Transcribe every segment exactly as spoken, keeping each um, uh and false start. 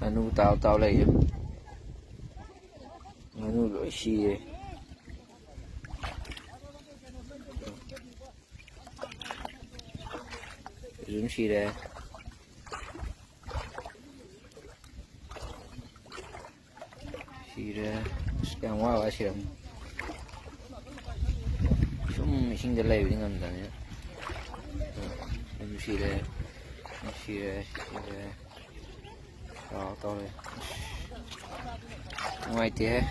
Nganu tao tao lei. Nganu loi si e. Zum si le. Si le. Yang wa wa si le. Sum sing de lei ding am dan ya. Zum si le. Si le, si le. Tao, tao le. Nuai te.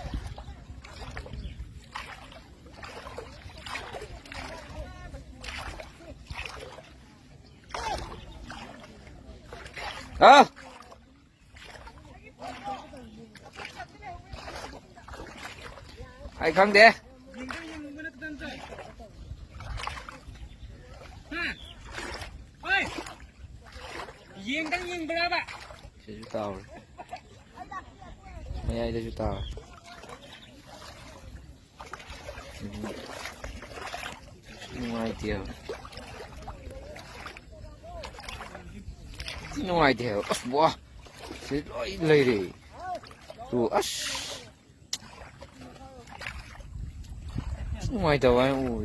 Ah! Ai khang de. Yeng dang yeng bra ba. Siya tao. Mayai da siya tao. Nungai tiya. Nungai tiya. As bua. Siya loi loi re. Tu as. Nungai tiya wa u.